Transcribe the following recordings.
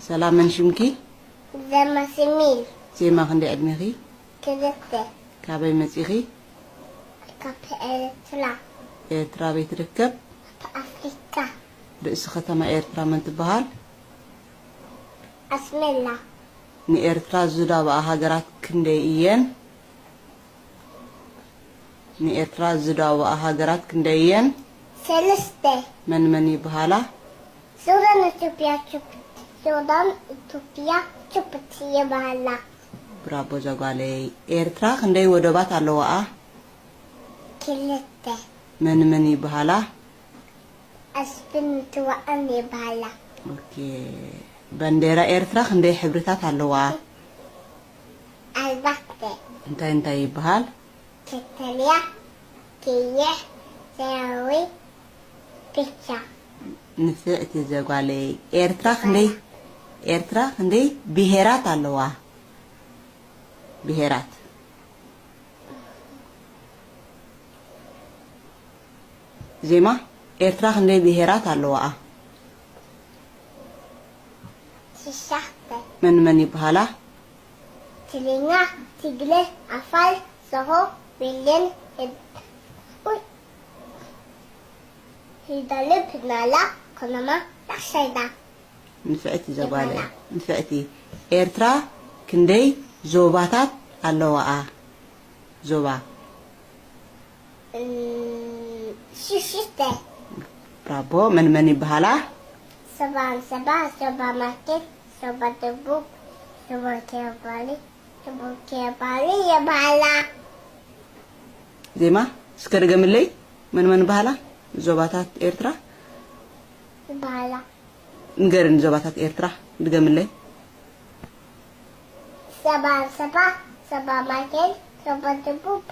ሰላም፣ መን ሽምኪ? ዘማስሚል ዜማ፣ ክንደይ ዕድሜኺ? ክልተ ካበይ መጺኺ? ካብ ኤርትራ ኤርትራ ኣበይ ትርከብ? ኣፍሪካ ርእሲ ከተማ ኤርትራ መን ትበሃል? ኣስመላ ንኤርትራ ዝዳብኣ ሃገራት ክንደይ እየን? ንኤርትራ ዝዳብኣ ሃገራት ክንደይ እየን? ሰለስተ መን መን ይበሃላ? ሱዳን፣ ኢትዮጵያ፣ ጅቡቲ። ሱዳን፣ ኢትዮጵያ፣ ጅቡቲ ይበሃላ። ብራቦ ዘጓለይ። ኤርትራ ክንደይ ወደባት ኣለዋኣ? ክልተ መን መን ይበሃላ? ኣስፍን ትዋእን ይበሃላ። ኦኬ። ባንዴራ ኤርትራ ክንደይ ሕብርታት ኣለዋ? ኣርባዕተ እንታይ እንታይ ይበሃል? ቀጠልያ፣ ቀይሕ፣ ሰማያዊ፣ ብጫ። ንፍዕቲ ዘጓለይ። ኤርትራ ክንደይ ኤርትራ ክንደይ ብሄራት ኣለዋ? ብሄራት ዜማ፣ ኤርትራ ክንደይ ብሄራት ኣለዋኣ? ሽሻሕተ መን መን ይበሃላ? ትግርኛ፣ ትግረ፣ ዓፋር፣ ሶሆ፣ ዌለን፣ ኡይ፣ ሂዳልብ፣ ናላ፣ ኮነማ፣ ራሻይዳ። ንፍዕቲ ዘጓለ። ንፍዕቲ። ኤርትራ ክንደይ ዞባታት ኣለዋኣ? ዞባ እም፣ ሽሽተ ብራቦ። መን መን ይበሃላ? ሶባ ኣንሰባ፣ ሶባ ማርኬት፣ ሶባ ደቡብ፣ ሶባ ኬባሊ፣ ሶባ ኬባሊ ይበሃላ። ዜማ፣ እስከ ድገምለይ። መን መን ይበሃላ? ዞባታት ኤርትራ ይበሃላ። ንገርኒ። ዞባታት ኤርትራ ድገምለይ። ሶባ ኣንሰባ፣ ሶባ ማርኬት፣ ሶባ ደቡብ፣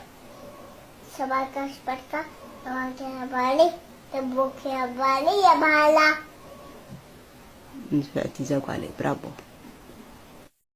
ሶባ ጋሽ በርካ፣ ሶባ ኬባሊ፣ ሶባ ኬባሊ ይበሃላ። ንፍዕቲ ዘጓለይ። ብራቦ።